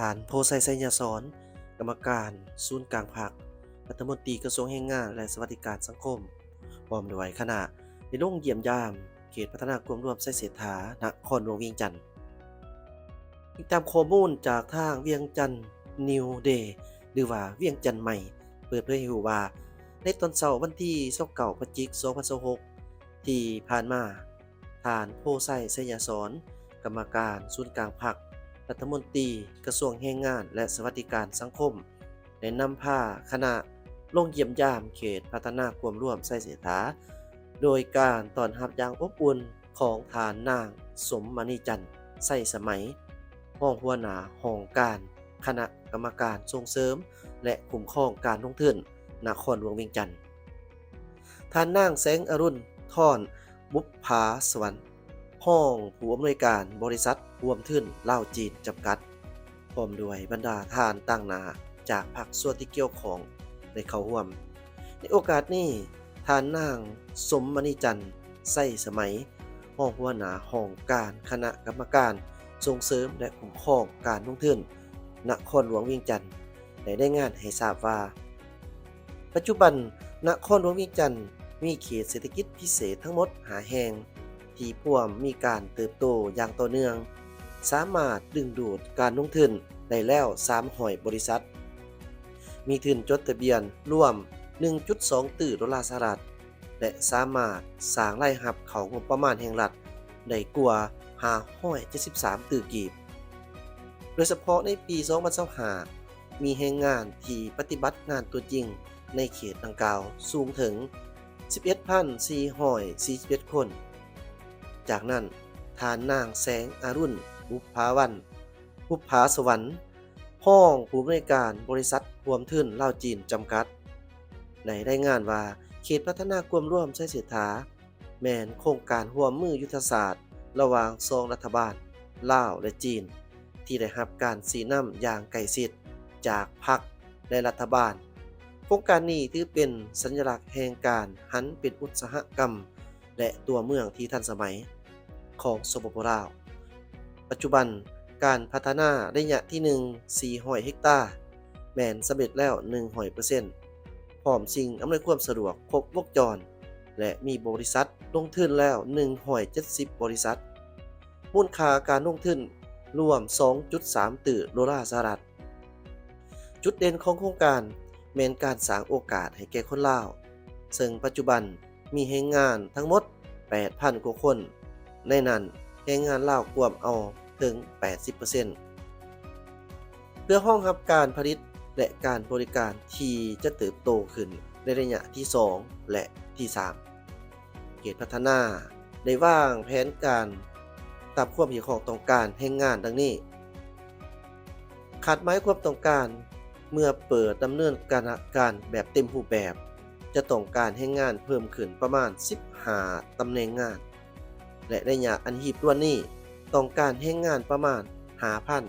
ທ່ານ ໂພໄຊ ໄຊຍະສອນ ກຳມະການສູນກາງພັກ, ລັດຖະມົນຕີກະຊວງແຮງງານ ແລະ ສະຫວັດດີການສັງຄົມ ພ້ອມດ້ວຍຄະນະ ໄດ້ລົງຢ້ຽມຢາມເຂດພັດທະນາກວມລວມໄຊເສດຖາ ນະຄອນຫຼວງວຽງຈັນ. ອີງຕາມຂໍ້ມູນຈາກທາງວຽງຈັນນິວເດ ຫຼືວ່າວຽງຈັນໃໝ່ ເປີດເຜີຍໃຫ້ຮູ້ວ່າ ໃນຕອນເຊົ້າວັນທີຊາວເກົ້າ ພະຈິກ ສອງພັນຊາວຫົກ ທີ່ຜ່ານມາ, ທ່ານ ໂພໄຊ ໄຊຍະສອນ ກຳມະການສູນກາງພັກ, ລັດຖະມົນຕີກະຊວງແຮງງານ ແລະ ສະຫວັດດີການສັງຄົມ ໄດ້ນຳພາຄະນະລົງຢ້ຽມຢາມເຂດພັດທະນາກວມລວມໄຊເສດຖາ ໂດຍການຕ້ອນຮັບຢ່າງອົບອຸ່ນຂອງທ່ານນາງ ສົມມະນີຈັນ ໄຊສະໄໝ ຮອງຫົວໜ້າຫ້ອງການຄະນະກຳມະການສົ່ງເສີມ ແລະ ຄຸ້ມຄອງການລົງທຶນນະຄອນຫຼວງວຽງຈັນ. ທ່ານນາງ ແສງອະລຸນ ທອນ ບຸບຜາສະຫວັນ ຮອງຜູ້ອຳນວຍການບໍລິສັດຮ່ວມທຶນລາວ-ຈີນ ຈຳກັດ ພ້ອມດ້ວຍບັນດາທ່ານຕາງໜ້າຈາກພາກສ່ວນທີ່ກ່ຽວຂ້ອງໄດ້ເຂົ້າຮ່ວມ. ໃນໂອກາດນີ້, ທ່ານນາງ ສົມມະນີຈັນ ໄຊສະໄໝ ຮອງຫົວໜ້າຫ້ອງການຄະນະກຳມະການສົ່ງເສີມ ແລະ ຄຸ້ມຄອງການລົງທຶນນະຄອນຫຼວງວຽງຈັນ ໄດ້ລາຍງານໃຫ້ຊາບວ່າ ປັດຈຸບັນນະຄອນຫຼວງວຽງຈັນມີເຂດເສດຖະກິດພິເສດທັງໝົດຫ້າແຫ່ງ ທີ່ພວມມີການເຕີບໂຕຢ່າງຕໍ່ເນື່ອງ, ສາມາດດຶງດູດການລົງທຶນໄດ້ແລ້ວສາມຮ້ອຍບໍລິສັດ, ມີທຶນຈົດທະບຽນລວມໜຶ່ງຈຸດສອງຕື້ໂດລາສະຫະລັດ ແລະ ສາມາດສ້າງລາຍຮັບເຂົ້າງົບປະມານແຫ່ງລັດໄດ້ກວ່າຫ້າຮ້ອຍເຈັດສິບສາມຕື້ກີບ. ໂດຍສະເພາະໃນປີສອງພັນຊາວຫ້າ ມີແຮງງານທີ່ປະຕິບັດງານຕົວຈິງໃນເຂດດັ່ງກ່າວສູງເຖິງສິບເອັດພັນສີ່ຮ້ອຍສີ່ສິບເອັດຄົນ. ຈາກນັ້ນ, ທ່ານນາງ ແສງອະລຸນ ບຸບຜາວັນ ບຸບຜາສະຫວັນ ຮອງຜູ້ອຳນວຍການບໍລິສັດຮ່ວມທຶນລາວ-ຈີນ ຈຳກັດ ໄດ້ລາຍງານວ່າ ເຂດພັດທະນາກວມລວມໄຊເສດຖາ ແມ່ນໂຄງການຮ່ວມມືຍຸດທະສາດລະຫວ່າງສອງລັດຖະບານ ລາວ ແລະ ຈີນ ທີ່ໄດ້ຮັບການຊີ້ນຳຢ່າງໃກ້ຊິດຈາກພັກ ແລະ ລັດຖະບານ. ໂຄງການນີ້ຖືເປັນສັນຍະລັກແຫ່ງການຫັນເປັນອຸດສາຫະກຳ ແລະ ຕົວເມືອງທີ່ທັນສະໄໝຂອງ ສປປ ລາວ. ປັດຈຸບັນ, ການພັດທະນາໄລຍະທີໜຶ່ງ ສີ່ຮ້ອຍເຮັກຕາ ແມ່ນສຳເລັດແລ້ວໜຶ່ງຮ້ອຍເປີເຊັນ ພ້ອມສິ່ງອຳນວຍຄວາມສະດວກຄົບວົງຈອນ ແລະ ມີບໍລິສັດລົງທຶນແລ້ວໜຶ່ງຮ້ອຍເຈັດສິບບໍລິສັດ, ມູນຄ່າການລົງທຶນລວມສອງຈຸດສາມຕື້ໂດລາສະຫະລັດ. ຈຸດເດັ່ນຂອງໂຄງການແມ່ນການສ້າງໂອກາດໃຫ້ແກ່ຄົນລາວ, ເຊິ່ງປັດຈຸບັນ ມີແຮງງານທັງໝົດແປດພັນກວ່າຄົນ, ໃນນັ້ນແຮງງານລາວກວມເອົາເຖິງແປດສິບເປີເຊັນ ເພື່ອຮອງຮັບການຜະລິດ ແລະ ການບໍລິການທີ່ຈະເຕີບໂຕຂຶ້ນໃນໄລຍະທີສອງ ແລະ ທີສາມ. ເຂດພັດທະນາໄດ້ວາງແຜນການຕາມຄວາມຮຽກຮ້ອງຕ້ອງການແຮງງານດັ່ງນີ້. ຄາດໝາຍຄວາມຕ້ອງການເມື່ອເປີດດຳເນີນການ ການແບບເຕັມຮູບແບບ ຈະຕ້ອງການແຮງງານເພີ່ມຂຶ້ນປະມານສິບຫ້າຕຳແໜ່ງງານ ແລະ ໄລຍະອັນຮີບດ່ວນນີ້ຕ້ອງການແຮງງານປະມານຫ້າພັນ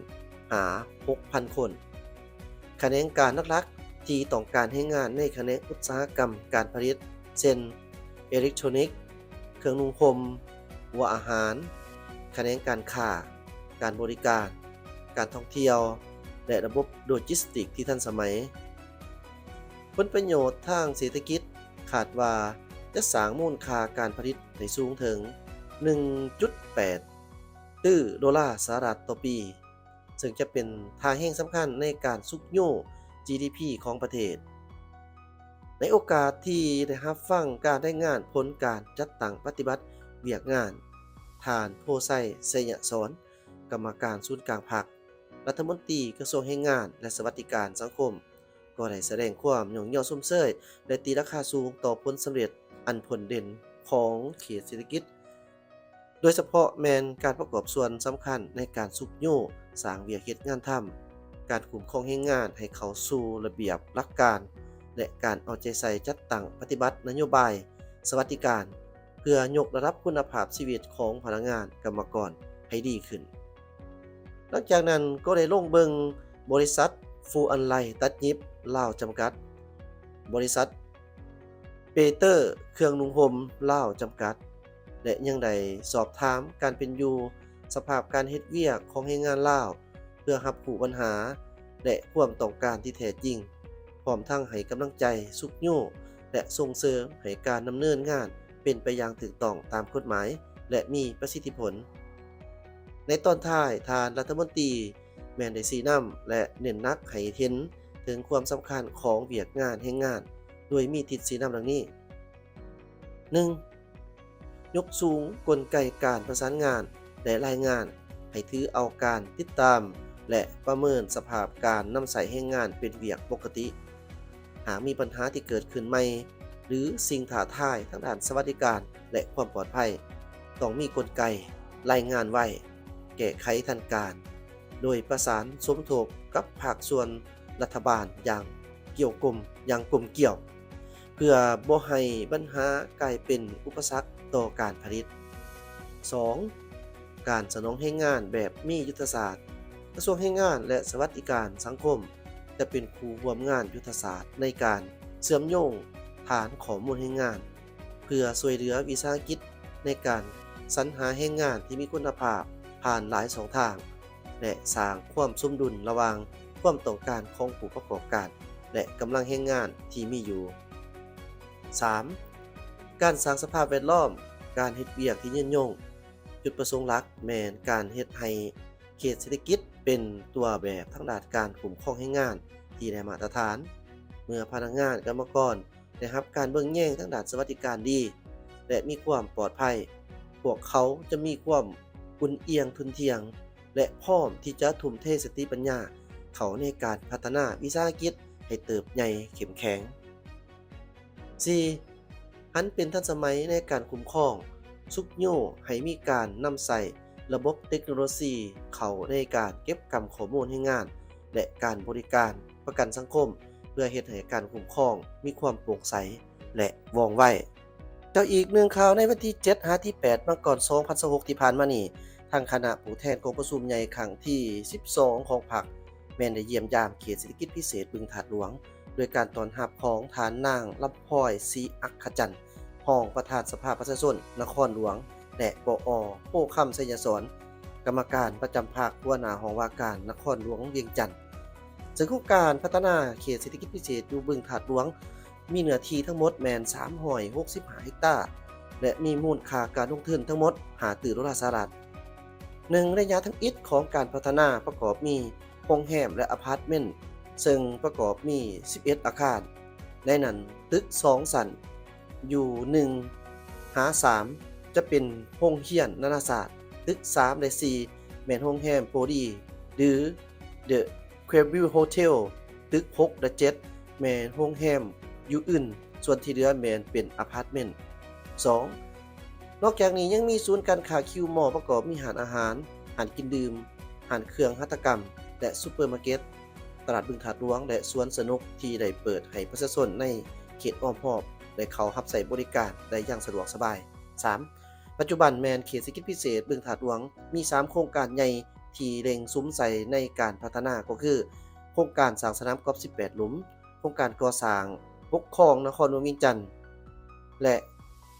ຫາຫົກພັນຄົນ. ຂະແໜງການຫຼັກໆທີ່ຕ້ອງການແຮງງານໃນຂະແໜງອຸດສາຫະກຳການຜະລິດ ເຊັ່ນ ເອເລັກໂທຣນິກ, ເຄື່ອງນຸ່ງຫົ່ມ, ຄົວອາຫານ, ຂະແໜງການຄ້າ, ການບໍລິການ, ການທ່ອງທ່ຽວ ແລະ ລະບົບໂລຈິສຕິກທີ່ທັນສະໄໝ. ຜົນປະໂຫຍດທາງເສດຖະກິດຄາດວ່າຈະສ້າງມູນຄ່າການຜະລິດໄດ້ສູງເຖິງໜຶ່ງຈຸດແປດຕື້ໂດລາສະຫະລັດຕໍ່ປີ, ເຊິ່ງຈະເປັນທ່າແຮງສຳຄັນໃນການຊຸກຍູ້ ຈີດີພີ ຂອງປະເທດ. ໃນໂອກາດທີ່ໄດ້ຮັບຟັງການລາຍງານຜົນການຈັດຕັ້ງປະຕິບັດວຽກງານ, ທ່ານ ໂພໄຊ ໄຊຍະສອນ ກຳມະການສູນກາງພັກ, ລັດຖະມົນຕີກະຊວງແຮງງານ ແລະ ສະຫວັດດີການສັງຄົມ ກໍໄດ້ສະແດງຄວາມຍ້ອງຍໍຊົມເຊີຍ ແລະ ຕີລາຄາສູງຕໍ່ຜົນສຳເລັດອັນພົ້ນເດັ່ນຂອງເຂດເສດຖະກິດ, ໂດຍສະເພາະແມ່ນການປະກອບສ່ວນສຳຄັນໃນການຊຸກຍູ້ສ້າງວຽກເຮັດງານທຳ, ການຄຸ້ມຄອງແຮງງານໃຫ້ເຂົ້າສູ່ລະບຽບຫຼັກການ ແລະ ການເອົາໃຈໃສ່ຈັດຕັ້ງປະຕິບັດນະໂຍບາຍສະຫວັດດີການ ເພື່ອຍົກລະດັບຄຸນນະພາບຊີວິດຂອງພະນັກງານກຳມະກອນໃຫ້ດີຂຶ້ນ. ຫຼັງຈາກນັ້ນກໍໄດ້ລົງເບິ່ງບໍລິສັດ ຟູອັນໄລ ຕັດຫຍິບ ລາວ ຈຳກັດ, ບໍລິສັດ ເປເຕີ ເຄື່ອງນຸ່ງຫົ່ມ ລາວ ຈຳກັດ ແລະ ຍັງໄດ້ສອບຖາມການເປັນຢູ່, ສະພາບການເຮັດວຽກຂອງແຮງງານລາວ ເພື່ອຮັບຮູ້ບັນຫາ ແລະ ຄວາມຕ້ອງການທີ່ແທ້ຈິງ, ພ້ອມທັງໃຫ້ກຳລັງໃຈ, ຊຸກຍູ້ ແລະ ສົ່ງເສີມໃຫ້ການດຳເນີນງານເປັນໄປຢ່າງຖືກຕ້ອງຕາມກົດໝາຍ ແລະ ມີປະສິດທິຜົນ. ໃນຕອນທ້າຍ, ທ່ານລັດຖະມົນຕີແມ່ນໄດ້ຊີ້ນຳ ແລະ ເນັ້ນໜັກໃຫ້ເຫັນເຖິງຄວາມສຳຄັນຂອງວຽກງານແຮງງານ, ໂດຍມີທິດຊີ້ນຳດັ່ງນີ້. ໜຶ່ງ, ຍົກສູງກົນໄກການປະສານງານ ແລະ ລາຍງານ ໃຫ້ຖືເອົາການຕິດຕາມ ແລະ ປະເມີນສະພາບການນຳໃຊ້ແຮງງານເປັນວຽກປົກກະຕິ. ຫາກມີບັນຫາທີ່ເກີດຂຶ້ນໃໝ່ ຫຼື ສິ່ງທ້າທາຍທາງດ້ານສະຫວັດດີການ ແລະ ຄວາມປອດໄພ, ຕ້ອງມີກົນໄກລາຍງານໄວ, ແກ້ໄຂທັນການ, ໂດຍປະສານສົມທົບກັບພາກສ່ວນລັດຖະບານຢ່າງກ່ຽວກົມ, ຢ່າງກົມກ່ຽວ. ເພື່ອບໍ່ໃຫ້ບັນຫາກາຍເປັນອຸປະສັກຕໍ່ການຜະລິດ. ສອງ, ການສະໜອງແຮງງານແບບມີຍຸດທະສາດ. ກະຊວງແຮງງານ ແລະ ສະຫວັດດີການສັງຄົມ ຈະເປັນຄູ່ຮ່ວມງານຍຸດທະສາດໃນການເຊື່ອມໂຍງຖານຂໍ້ມູນແຮງງານ ເພື່ອຊ່ວຍເຫຼືອວິສາຫະກິດໃນການສັນຫາແຮງງານທີ່ມີຄຸນນະພາບຜ່ານຫຼາຍຊ່ອງທາງ ແລະ ສ້າງຄວາມສົມດຸນລະຫວ່າງຄວາມຕ້ອງການຂອງຜູ້ປະກອບການ ແລະ ກຳລັງແຮງງານທີ່ມີຢູ່. ສາມ, ການສ້າງສະພາບແວດລ້ອມການເຮັດວຽກທີ່ຍືນຍົງ. ຈຸດປະສົງຫຼັກແມ່ນການເຮັດໃຫ້ເຂດເສດຖະກິດເປັນຕົວແບບທາງດ້ານການຄຸ້ມຄອງແຮງງານທີ່ໄດ້ມາດຕະຖານ. ເມື່ອພະນັກງານ, ກຳມະກອນ ໄດ້ຮັບການເບິ່ງແຍງທາງດ້ານສະຫວັດດີການດີ ແລະ ມີຄວາມປອດໄພ, ພວກເຂົາຈະມີຄວາມອຸ່ນອຽງທຸ່ນທ່ຽງ ແລະ ພ້ອມທີ່ຈະທຸ່ມເທສະຕິປັນຍາເຂົ້າໃນການພັດທະນາວິສາຫະກິດໃຫ້ເຕີບໃຫຍ່ເຂັ້ມແຂງ. ສີ່, ຫັນເປັນທັນສະໄໝໃນການຄຸ້ມຄອງ, ຊຸກຍູ້ໃຫ້ມີການນຳໃຊ້ລະບົບເຕັກໂນໂລຊີເຂົ້າໃນການເກັບກຳຂໍ້ມູນແຮງງານ ແລະ ການບໍລິການປະກັນສັງຄົມ ເພື່ອເຮັດໃຫ້ການຄຸ້ມຄອງມີຄວາມໂປ່ງໃສ ແລະ ວ່ອງໄວ. ເຈົ້າ, ອີກໜຶ່ງຂ່າວ, ໃນວັນທີເຈັດຫາທີແປດ ມັງກອນ ສອງພັນຊາວຫົກ ທີ່ຜ່ານມານີ້, ທາງຄະນະຜູ້ແທນກອງປະຊຸມໃຫຍ່ຄັ້ງທີສິບສອງຂອງພັກ ແມ່ນໄດ້ຢ້ຽມຢາມເຂດເສດຖະກິດພິເສດບຶງທາດຫຼວງ ໂດຍການຕ້ອນຮັບຂອງທ່ານນາງ ລຳພອຍ ສີອັກຂະຈັນ ຮອງປະທານສະພາປະຊາຊົນນະຄອນຫຼວງ ແລະ ປອ ໂພຄຳ ໄຊຍະສອນ ກຳມະການປະຈຳພັກ ຫົວໜ້າຫ້ອງວ່າການນະຄອນຫຼວງວຽງຈັນ. ເຊິ່ງໂຄງການພັດທະນາເຂດເສດຖະກິດພິເສດຢູ່ບຶງທາດຫຼວງ ມີເນື້ອທີ່ທັງໝົດແມ່ນສາມຮ້ອຍຫົກສິບຫ້າເຮັກຕາ ແລະ ມີມູນຄ່າການລົງທຶນທັງໝົດຫ້າຕື້ໂດລາສະຫະລັດ. ໜຶ່ງ ໄລຍະທຳອິດຂອງການພັດທະນາປະກອບມີໂຮງແຮມ ແລະ ອາພາດເມັນ, ເຊິ່ງປະກອບມີສິບເອັດອາຄານ. ໃນນັ້ນ, ຕຶກສອງຊັ້ນ ຢູ່ໜຶ່ງຫາສາມ ຈະເປັນໂຮງຮຽນນານາຊາດ, ຕຶກສາມ ແລະ ສີ່ ແມ່ນໂຮງແຮມໂປດີ ຫຼື The Quail Hotel, ຕຶກຫົກ ແລະ ເຈັດ ແມ່ນໂຮງແຮມຢູ່ອື່ນ, ສ່ວນທີ່ເຫຼືອແມ່ນເປັນອາພາດເມັນ. ສອງ ນອກຈາກນີ້ຍັງມີສູນການຄ້າຄິວມໍ ປະກອບມີຮ້ານອາຫານ, ຮ້ານກິນດື່ມ, ຮ້ານເຄື່ອງຫັດຖະກຳ ແລະ ຊຸບເປີມາເກັດ, ຕະຫຼາດບຶງທາດຫຼວງ ແລະ ສວນສະໜຸກທີ່ໄດ້ເປີດໃຫ້ປະຊາຊົນໃນເຂດອ້ອມຮອບໄດ້ເຂົ້າຮັບໃຊ້ບໍລິການໄດ້ຢ່າງສະດວກສະບາຍ. ສາມ ປັດຈຸບັນແມ່ນເຂດເສດຖະກິດພິເສດບຶງທາດຫຼວງມີສາມໂຄງການໃຫຍ່ທີ່ເລັ່ງສຸມໃສ່ໃນການພັດທະນາ ກໍຄື ໂຄງການສ້າງສະໜາມກອບສິບແປດຫຼຸມ, ໂຄງການກໍ່ສ້າງປົກຄອງນະຄອນຫຼວງວຽງຈັນ ແລະ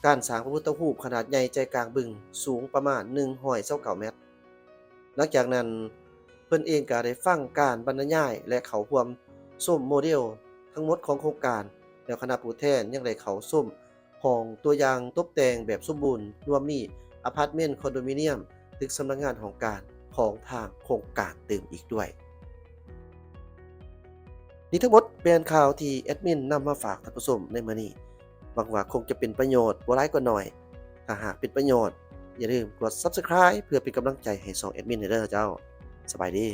ການສ້າງພະພຸດທະຮູບຂະໜາດໃຫຍ່ໃຈກາງບຶງ ສູງປະມານໜຶ່ງຮ້ອຍຊາວເກົ້າແມັດ. ຫຼັງຈາກນັ້ນ, ເພິ່ນເອງກໍໄດ້ຟັງການບັນນະຍາຍ ແລະ ເຂົ້າຮ່ວມຊົມໂມເດວທັງໝົດຂອງໂຄງການ, ແລ້ວຄະນະຜູ້ແທນຍັງໄດ້ເຂົ້າຊົມ ຫ້ອງຕົວຢ່າງຕົບແຕ່ງແບບສົມບູນ, ລວມມີອາພາດເມັນ, ຄອນໂດມິນຽມ, ຕຶກສຳນັກງານຫ້ອງການຂອງທາງໂຄງການຕື່ມອີກດ້ວຍ. ນີ້ທັງໝົດແມ່ນຂ່າວທີ່ແອດມິນນຳມາຝາກທ່ານຜູ້ຊົມໃນມື້ນີ້. ຫວັງວ່າຄົງຈະເປັນປະໂຫຍດບໍ່ຫຼາຍກໍໜ້ອຍ. ຖ້າຫາກເປັນປະໂຫຍດ, ຢ່າລືມກົດ Subscribe ເພື່ອເປັນກຳລັງໃຈໃຫ້ຊ່ອງແອດມິນແດ່ເດີເຈົ້າ. ສະບາຍດີ.